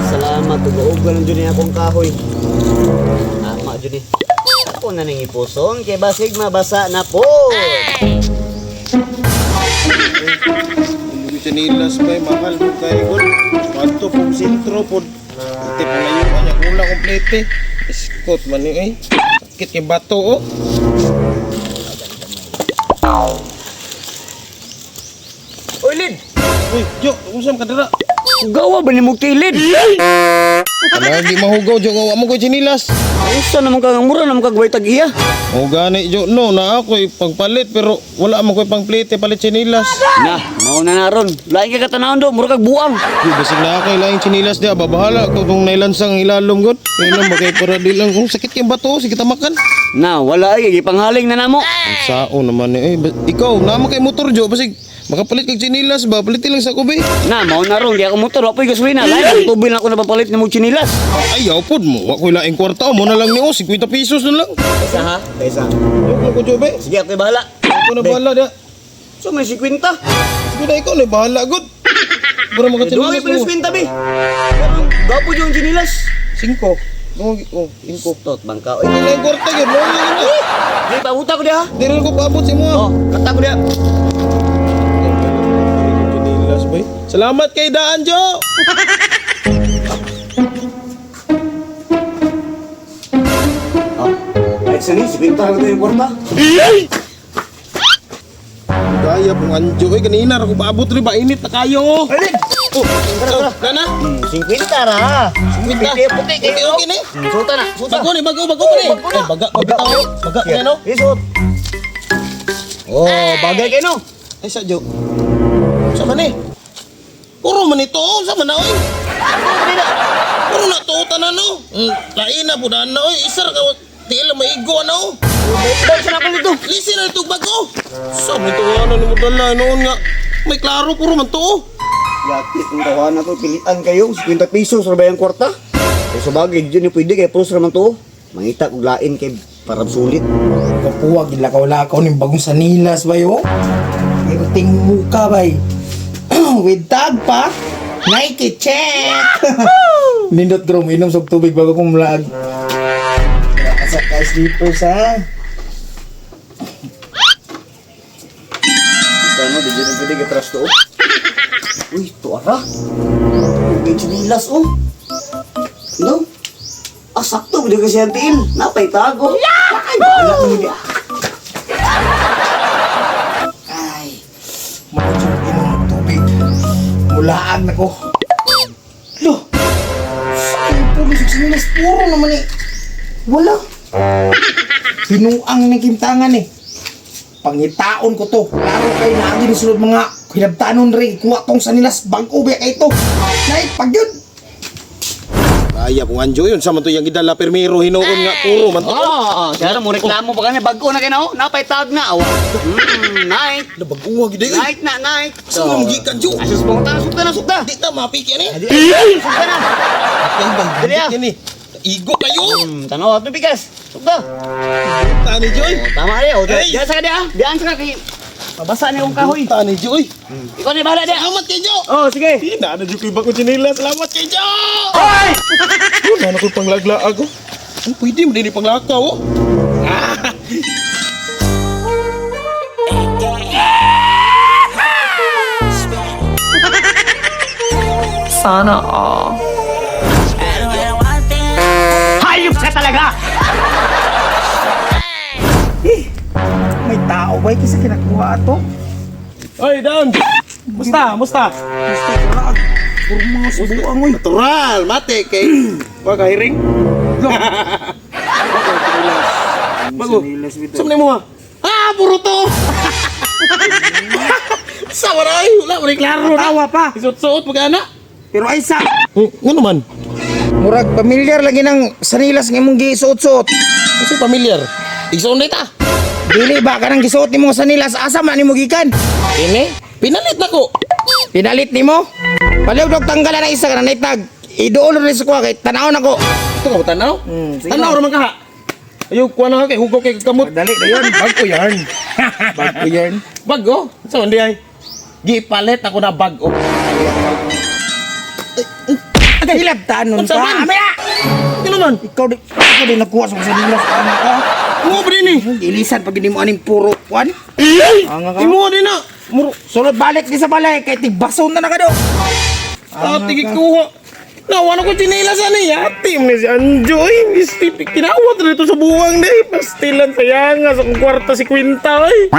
Salamat, uga-uga lang dyan akong kahoy. Tama dyan eh. Ako na nang ipuson, kay basig mabasa na po. Hindi chinilas pa eh, mahal mo kay gud. Kwanto pong sentro pod. Iti palayo niya kulang komplete. Iskot man ni eh. Sakit kay bato oh. Oy, Lid! Uy, Jo, unsa man ka dira? Gawa ba ni mo kilid? Ano di mahugaw jo nga wa mo koy chinilas. Usa naman ka, mura naman ka gaway tag-iya. O gani jo no na ako'y pangpalit pero wala man koy pangplete palit chinilas. Na, mao na naron. Lain ka katanawon do, mura kag buang. Di basig na ako'y laing chinilas dia babahala ko kung nailansang ilalom gud. Kaya lang bagay para di lang kung sakit kay bato sige tamakan. Na, wala ay, gipanghaling na namo. Ang sao naman eh. Ikaw, naman kay motor jo basig makapalit kag chinilas ba palit lang sa kubi. Na, mao na ron, di ako motor, wapoy gasolina. Lain ang tubig lang ako napapalit ni mo chinilas. Ayaw pod mo, wa ko'y laing kwarta mo na lang ni oh, 50 pesos na lang. Isa ha? Isa. Joke lang ko jo be. Sige, ako'y bahala. Ako na bahala dia. So, may 50. Sige na ikaw na bahala gud. Para Duha makatsinilas kay pa mo. 50 be. Pero gapo yung chinilas. 5. Oh, oh, 5. Tot bangka. Oy, Hindi lang kwarta gyud, mo lang na. di pabuta ko diha. Di rin ko paabot sa imo. Oh, kata ko diha. Chinilas boy. Salamat kay Daan Jo. Oh, ay sani 50 ra ko yung kwarta. Gaya pong anjo eh kanina ra ko paabot ri ba init na kayo. Alin? Oh, oh, nana. 50 ra. 50. Puti, puti Okay, kayo. okay ni. Suta na, suta. Bago ni, bago, bago ni. Ay, baga, baga tao. Baga ni no. Isot. Oh, bagay kay no. Ay sa Jo. Sa man eh? Puro man ito, oh. Sa man na oy. Puro na to tanan no. Lain na pud na oy. Isa ra ka tiil maigo na oh. Dahil sa ako nito. Listen na itong bago. Sa man ito ano ni mo dala noon nga. May klaro puro man to oh. Yakit ang tawa na to, pilian kayo, 50 pesos ra ba yung kwarta? Kung sa bagay, di ni pwede kay pros raman to. Mangita kog lain kay para sulit. Kapuwag, lakaw-lakaw ng bagong sanilas ba yo? Irting muka bay. With tag pa. Nike check! Nindot grom, inom sa tubig bago kong vlog. Sa ka sleepers ha. Ano, di dyan pwede kay trust to. Oh. Uy, to ara. May chinilas oh. No? Ah, sakto, hindi kasi ang tiil. Napay tago. Ay, bahala ko hindi. Ay, makutsong inom ng tubig. Mulaag na ko. Lo, saan yung pulos sa sanilas? Puro naman eh. Wala. Binuang ng kimtangan eh. Pangitaon ko to. Laro kayo na ang ginisulod mga hinabtanon rin. Kuha tong sanilas. Bag-o ba kay to. Nay, pag yun. Kaya pong anjo yun. Sa man to yung gidala permiro hinuon nga puro man to. Oo, oh, oh, mo reklamo pa kanya. Bago na kayo na, oh. Napay tag na. Awa. Night. Nabaguha gid eh. Night na, night. Sa man gikan jo. Asus, pangutan na, sukta na, sukta. Di ta mapiki ani. Sukta na. Kay bang Dali, ah. ni. Igo kayo. Tanaw, ato bigas. Sukta. Tani Joy. Oh, tama rin. Oh, Hey! diyan sa ka diya. Diyan sa ka kay. Pabasa ni akong kahoy. Tani Joy. Ikaw na bahala diya. Salamat kay Jo. Oh, sige. Hindi na jud koy bago chinila. Salamat kay Jo. Hoy! Wala na ko'y panglaglaag oh. Ang pwede mo din panglakaw oh. Ah! Sana all. Hayop ka talaga! Eh, may tao ba kasi kinakuha ato? Oy, Dan. Musta? Musta? Gusto ko laag. Puro mga subuang oy. Natural, mate kay wa ka hiring. Bago. Sa man mo ha? Ah, puro to. Sa wala ay, wala wala klaro na. Tawa pa. Isuot-suot pag ana. Pero ay sa. Ngano man? Murag pamilyar lagi ng sanilas ng imong gisuot-suot. Kasi familiar. Igsoon na ta. Dili ba ka nang gisuot nimo sanilas asa man nimo gikan? Ini pinalit na ko. Pinalit nimo? Palihog dog tanggalan ang isa ka na naitag. Iduol rin sa kuha kay tanaw na ko. Ito ka tanaw? Sige Tanaw ra man ka ha. Ayaw kuha na ka kay hugaw kay kamot. Dali na yun. Bago yarn. Bago yarn. Bago? Sa hindi ay. Gipalit ako na bago. Ay, Hilabtanon Unsa ka. man? Amaya! Ano man? Ikaw di nakuha sa sinilas ana ka. Mo ba din eh? Ilisan pag hindi mo aning puro kwan. Ay! Anga ka? Imo din na. Muro. Sulod balik di sa balay kay tigbason na na ka do. Ate gikuha. Nawa na ko chinelas ani. Ate mo ni si Anjo. Ay, misti. Kinawat na dito sa buwang na eh. Pastilan sa yanga sa kong kwarta si Quinta ay.